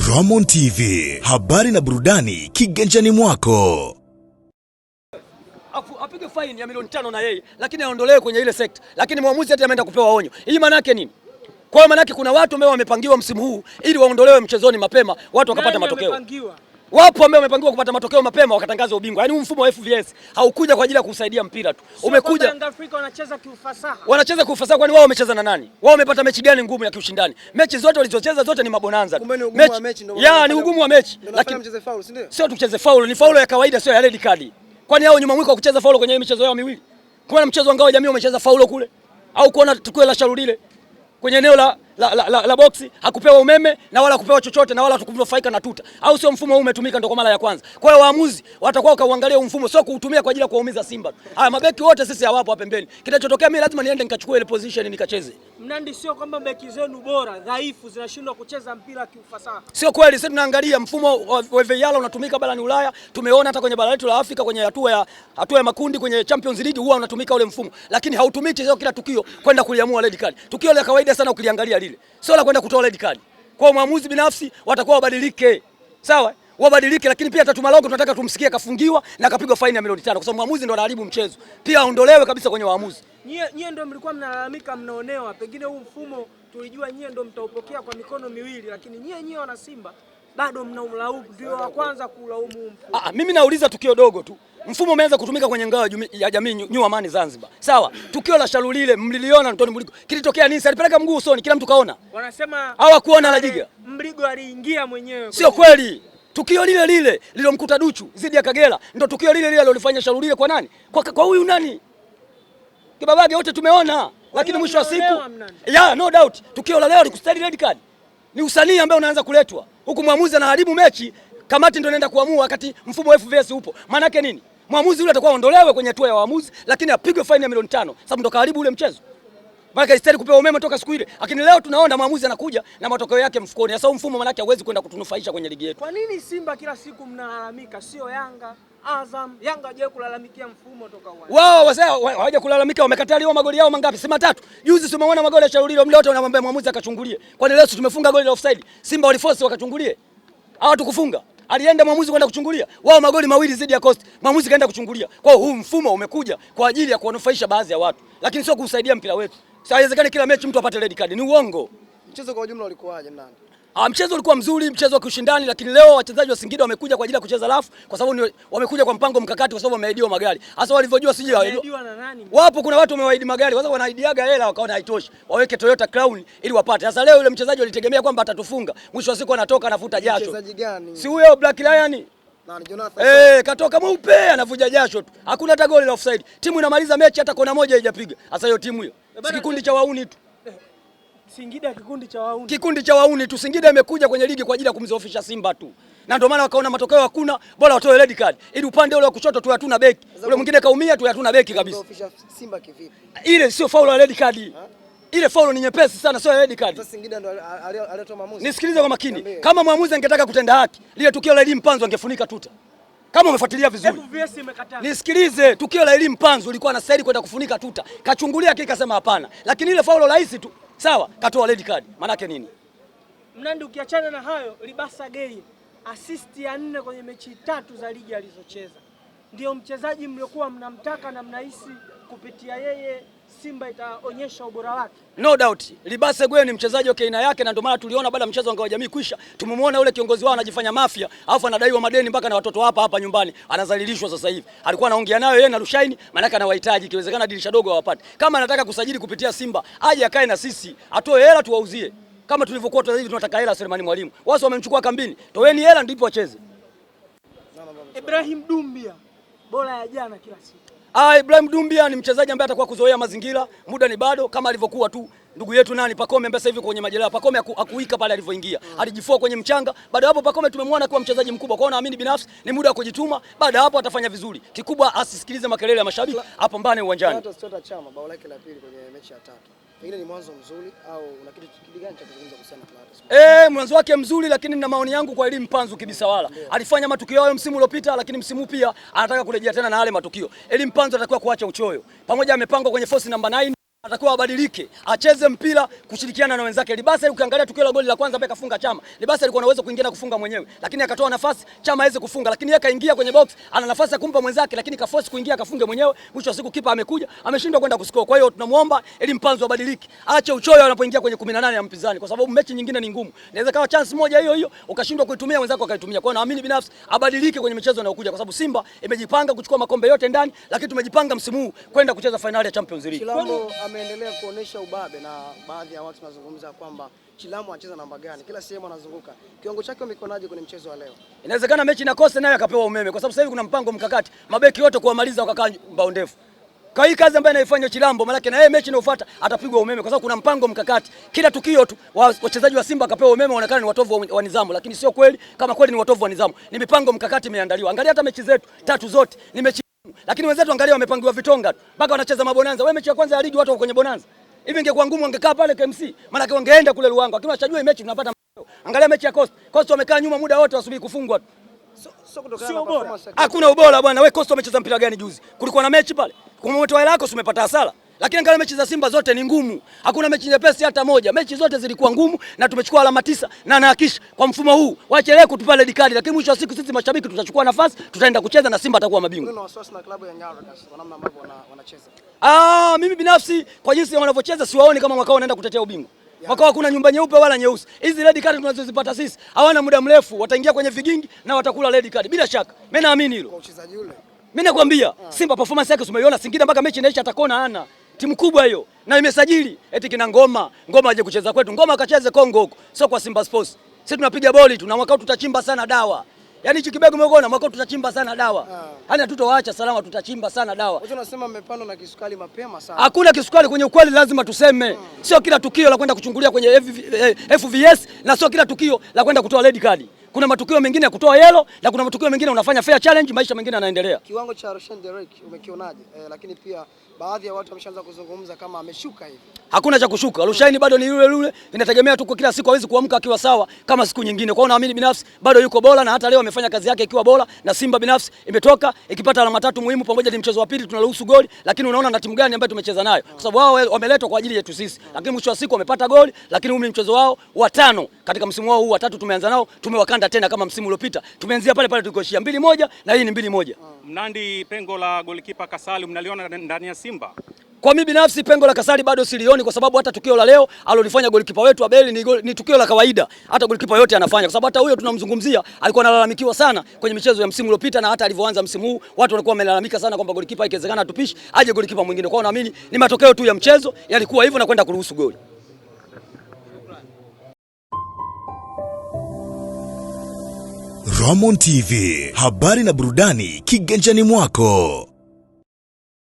Ramon TV, habari na burudani kiganjani mwako. Apige faini ya milioni 5 na yeye, lakini aondolewe kwenye ile sekta. Lakini mwamuzi hata ameenda kupewa onyo. Hii maana yake nini? Kwa hiyo maana yake kuna watu ambao wamepangiwa msimu huu ili waondolewe mchezoni mapema, watu wakapata Nani matokeo. amepangiwa? Wapo ambao wamepangiwa kupata matokeo mapema wakatangaza ubingwa. Yaani huu mfumo wa FVS haukuja kwa ajili ya kusaidia mpira tu. Sio Umekuja kwamba Yanga Afrika wanacheza kiufasaha. Wanacheza kiufasaha, kwani wao wamecheza na nani? Wao wamepata mechi gani ngumu ya kiushindani? Mechi zote walizocheza zote ni mabonanza. Kumbe ni ugumu wa mechi ndio Ya, wanafanya- ni ugumu wa mechi. Ndio Lakini nafanya mcheze faul, si ndio? sio tucheze faulu, ni faulu ya kawaida, sio ya red card. Kwani hao nyuma mwiko wa kucheza faulu kwenye michezo yao miwili? Kuna mchezo wa ngao ya jamii wamecheza faulu kule? Au kuona tukio la Sharulile kwenye eneo la boxi hakupewa umeme na wala kupewa chochote na wala tukunufaika na tuta. Au sio mfumo huu umetumika ndio kwa mara ya kwanza. Kwa hiyo waamuzi watakuwa wakauangalia huu mfumo, sio kuutumia kwa ajili ya kuwaumiza Simba tu. Haya mabeki wote sisi hawapo hapa pembeni. Kinachotokea mimi lazima niende nikachukue ile position nikacheze. Mnandi, sio kwamba beki zenu bora dhaifu zinashindwa kucheza mpira kiufasaha. Sio kweli, sisi tunaangalia mfumo wa VAR unatumika barani Ulaya, tumeona hata kwenye bara letu la Afrika kwenye hatua ya makundi kwenye Champions League huwa unatumika ule mfumo, lakini hautumiki sio kila tukio kwenda kuliamua red card. Tukio la kawaida sana ukiliangalia lile, sio la kwenda kutoa red card. Kwa mwamuzi binafsi watakuwa wabadilike. Sawa? Wabadilike, lakini pia Tatu Malongo tunataka tumsikie kafungiwa na kapigwa faini ya milioni 5 kwa sababu mwamuzi ndo anaharibu mchezo. Pia aondolewe kabisa kwenye waamuzi. Nyie ndio mlikuwa mnalalamika mnaonewa, pengine huu mfumo tulijua nyie ndio mtaupokea kwa mikono miwili, lakini nyie wana Simba bado mnaulaumu, ndio wa kwanza kulaumu huu mfumo. Mimi nauliza tukio dogo tu. Mfumo umeanza kutumika kwenye ngao ya jamii New Amani Zanzibar. Sawa, tukio la Sharulile mliliona Antoni Mligo. Kilitokea nini? Alipeleka mguu usoni, kila mtu kaona. Wanasema Hawakuona la Jiga. Mligo aliingia mwenyewe. Sio kweli. Tukio lile lile lilomkuta Duchu zidi ya Kagera ndio tukio lile lile alilofanya Sharulile kwa nani? Kwa huyu nani? Kibabage wote tumeona. Lakini mwisho wa siku, mnaonewa, Mnandi. yeah, no doubt. Tukio la leo likustahili red card. Ni usanii ambao unaanza kuletwa. Huku mwamuzi anaharibu mechi, kamati ndio inaenda kuamua wakati mfumo wa FVS upo. Maana yake nini? Mwamuzi yule atakuwa aondolewe kwenye hatua ya waamuzi, lakini apigwe faini ya milioni 5 sababu ndo kaharibu ule mchezo. Maana haistahili kupewa umeme toka siku ile. Lakini leo tunaona mwamuzi anakuja na matokeo yake mfukoni. Sasa mfumo maana yake hauwezi kwenda kutunufaisha kwenye ligi yetu. Kwa nini Simba kila siku mnalalamika? Sio Yanga, Azam. Yanga hajawahi kulalamikia mfumo toka uanze. Wao wazee hawaja kulalamika, wamekataliwa magoli yao mangapi? Si matatu. Juzi tumeona magoli ya Sharulile, muda wote wanamwambia mwamuzi akachungulie. Kwani leo tumefunga goli la offside? Simba waliforce wakachungulie. Hawatukufunga. Alienda mwamuzi kwenda kuchungulia. Wao magoli mawili zidi ya Coast, mwamuzi kaenda kuchungulia. Kwa hiyo huu mfumo umekuja kwa ajili ya kuwanufaisha baadhi ya watu, lakini sio kusaidia mpira wetu. Sasa haiwezekani kila mechi mtu apate red card, ni uongo. Mchezo kwa ujumla ulikuwaje Mnandi? Mchezo ulikuwa mzuri, mchezo wa kiushindani, lakini leo wachezaji wa Singida wamekuja kwa ajili ya kucheza rafu kwa sababu wamekuja kwa mpango mkakati, kwa sababu wameahidiwa magari. Hasa walivyojua sijui Wameahidiwa na nani? Wapo, kuna watu wamewaahidi magari, sasa wanaahidiaga hela wakaona haitoshi, waweke Toyota Crown ili wapate. Sasa leo yule mchezaji walitegemea kwamba atatufunga, mwisho wa siku anatoka anavuta jasho. Mchezaji gani? Si huyo Black Lion? Nani, Jonathan? Katoka mweupe anavuja jasho tu. Hakuna hata goli la offside. Timu inamaliza mechi hata kona moja haijapiga. Sasa hiyo timu hiyo. Si kikundi cha wauni tu. Singida kikundi cha wauni. Kikundi cha wauni tu. Singida imekuja kwenye ligi kwa ajili ya kumzoofisha Simba tu. Na ndio maana wakaona matokeo hakuna, bora watoe red card. Ili upande ule wa kushoto tu hatuna beki. Ule mwingine kaumia tu hatuna beki kabisa. Kumzoofisha Simba kivipi? Ile sio faulu ya red card. Ile faulu ni nyepesi sana, sio ya red card. Sasa Singida ndio aliyetoa maamuzi. Nisikilize kwa makini. Niambie. Kama mwamuzi angetaka kutenda haki, lile tukio la Elimu Panzu angefunika tuta. Kama umefuatilia vizuri. FVS imekataa. Nisikilize, tukio la Elimu Panzu ulikuwa anastahili kwenda kufunika tuta. Kachungulia kile kasema hapana. Lakini ile faulu rahisi tu. Sawa, katoa red card. Maana yake nini? Mnandi, ukiachana na hayo, Libasa Gay assist ya 4 kwenye mechi 3 za ligi alizocheza. Ndio mchezaji mliokuwa mnamtaka na mnahisi kupitia yeye Simba itaonyesha ubora wake. No doubt, Libasa Gay ni mchezaji wa aina yake, na ndio maana tuliona baada ya mchezo wa Ngao ya Jamii kuisha, tumemwona yule kiongozi wao anajifanya mafia, alafu anadaiwa madeni mpaka na watoto hapa hapa nyumbani, anazalilishwa sasa hivi. Alikuwa anaongea nayo yeye na Rushaini, maana yake anawahitaji, ikiwezekana dirisha dogo hawapati. Kama anataka kusajili kupitia Simba, aje akae na sisi, atoe hela tuwauzie. Kama tulivyokuwa sasa hivi tunataka hela Selemani Mwalimu. Wao wamemchukua kambini, toeni hela ndipo wacheze. Ibrahim Dumbia bora ya jana kila siku. Ibrahim Dumbia ni mchezaji ambaye atakuwa kuzoea mazingira, muda ni bado kama alivyokuwa tu ndugu yetu nani Pacome ambaye sasa hivi kwenye majeraha. Pacome hakuika pale alivyoingia. Alijifua kwenye mchanga. Baada hapo Pacome tumemwona kuwa mchezaji mkubwa. Kwa hiyo naamini binafsi ni muda wa kujituma. Baada hapo atafanya vizuri. Kikubwa asisikilize makelele ya mashabiki, apambane uwanjani. Hata Stota Chama bao lake la pili kwenye mechi ya 3. Pengine ni mwanzo mzuri au una kitu gani cha kuzungumza kuhusiana na Clatous? Mwanzo wake mzuri, lakini nina maoni yangu kwa Elimu Panzu Kibisawala. Alifanya matukio hayo msimu uliopita, lakini msimu pia anataka kurejea tena na yale matukio. Elimu Panzu atakuwa kuacha uchoyo. Pamoja amepangwa kwenye force number 9. Atakuwa abadilike, acheze mpira kushirikiana na wenzake. Libasa, ukiangalia tukio la goli la kwanza ambaye kafunga Chama, Libasa alikuwa anaweza kuingia na kufunga mwenyewe, lakini akatoa nafasi Chama aweze kufunga, lakini yeye kaingia kwenye box, ana nafasi ya kumpa mwenzake, lakini kaforce kuingia akafunge mwenyewe. Mwisho wa siku kipa amekuja, ameshindwa kwenda kuscore. Kwa hiyo tunamuomba ili Mpanzu abadilike, aache uchoyo anapoingia kwenye 18 ya mpinzani, kwa sababu mechi nyingine ni ngumu. Inaweza kawa chance moja hiyo hiyo ukashindwa kuitumia, mwenzako akaitumia. Kwa hiyo naamini binafsi abadilike kwenye michezo inayokuja, kwa sababu Simba imejipanga kuchukua makombe yote ndani, lakini tumejipanga msimu huu kwenda kucheza finali ya Champions League. Chilambo ameendelea kuonesha ubabe na baadhi ya watu wanazungumza kwamba Chilambo anacheza namba gani, kila sehemu anazunguka. Kiwango chake umekonaje kwenye mchezo wa leo? Inawezekana mechi inakosa naye akapewa umeme, kwa sababu sasa hivi kuna mpango mkakati, mabeki wote kuwamaliza wakakaa mbao ndefu. Kwa hii kazi ambayo anaifanya Chilambo, maana na yeye mechi inayofuata atapigwa umeme, kwa sababu kuna mpango mkakati. Kila tukio tu wachezaji wa Simba akapewa umeme waonekana ni watovu wa nidhamu, lakini sio kweli. Kama kweli ni watovu wa nidhamu, ni mipango mkakati imeandaliwa. Angalia hata mechi zetu tatu zote ni mechi, lakini wenzetu angalia wamepangiwa vitonga tu mpaka wanacheza mabonanza. Wewe mechi ya kwanza ya ligi watu wako kwenye bonanza. Hivi ingekuwa ngumu wangekaa pale KMC, maana wangeenda kule Luango, lakini washajua mechi tunapata. Angalia mechi ya Coast. Coast wamekaa nyuma muda wote wasubiri kufungwa tu. So kutokana Sio na ubora. performance ya Hakuna ubora bwana. Wewe Coast wamecheza mpira gani juzi? Kulikuwa na mechi pale. Kwa umetoa hela yako si umepata hasara. Lakini angalia mechi za Simba zote ni ngumu. Hakuna mechi nyepesi hata moja. Mechi zote zilikuwa ngumu na tumechukua alama 9 na nahakisha kwa mfumo huu wachelee kutupa red card, lakini mwisho wa siku sisi mashabiki tutachukua nafasi, tutaenda kucheza na Simba atakuwa mabingwa. Kuna wasiwasi na klabu ya Young Africans kwa namna ambavyo wanacheza. Mimi binafsi kwa jinsi wanavyocheza siwaoni kama mwaka huu wanaenda kutetea ubingwa. Mwaka huu hakuna nyumba nyeupe wala nyeusi. Hizi red card tunazozipata sisi hawana muda mrefu, wataingia kwenye vigingi na watakula red card bila shaka. Mimi naamini hilo. Kwa uchezaji ule. Mimi nakwambia Simba performance yake umeiona Singida mpaka mechi inaisha atakona ana. Timu kubwa hiyo na imesajili eti kina Ngoma, Ngoma aje kucheza kwetu. Ngoma akacheze Kongo huko, sio kwa Simba Sports. Sisi tunapiga boli tu na mwaka huu tutachimba sana dawa. Yaani hichi kibego umeona mwaka huu tutachimba sana dawa. Yaani hatutowaacha salama, tutachimba sana dawa. Watu wanasema mmepandwa na kisukari mapema sana. Hakuna kisukari kwenye ukweli, lazima tuseme. Sio kila tukio la kwenda kuchungulia kwenye FVS na sio kila tukio la kwenda kutoa red card. Kuna matukio mengine ya kutoa yellow na kuna matukio mengine unafanya fair challenge, maisha mengine yanaendelea. Kiwango cha Roshan Derek umekionaje? Lakini pia baadhi ya watu wameshaanza kuzungumza kama ameshuka hivi. Hakuna cha kushuka. Rushaini bado ni yule yule, inategemea tu kwa kila siku hawezi kuamka akiwa sawa kama siku nyingine. Kwa hiyo naamini binafsi bado yuko bora na hata leo amefanya kazi yake ikiwa bora na Simba binafsi imetoka ikipata alama 3 muhimu pamoja ni mchezo wa pili tunaruhusu goli, lakini unaona na timu gani ambayo tumecheza nayo. Kwa sababu wao wameletwa kwa ajili yetu sisi. Lakini mwisho wa siku wamepata goli, lakini huu ni mchezo wao wa 5 katika msimu wao huu wa 3 tumeanza nao, tumewakanda tena kama msimu uliopita. Tumeanzia pale pale tulikoishia 2-1 na hii ni 2-1. Mnandi, pengo la golikipa Kasali mnaliona ndani ya Simba? Kwa mimi binafsi pengo la Kasali bado silioni, kwa sababu hata tukio la leo alolifanya golikipa wetu Abeli ni tukio la kawaida. Hata golikipa yote anafanya, kwa sababu hata huyo tunamzungumzia alikuwa analalamikiwa sana kwenye michezo ya msimu uliopita, na hata alivyoanza msimu huu watu walikuwa wamelalamika sana kwamba golikipa ikiwezekana atupishe aje golikipa mwingine. Kwa hiyo naamini ni matokeo tu ya mchezo yalikuwa hivyo na kwenda kuruhusu goli. Ramon TV, habari na burudani kiganjani mwako.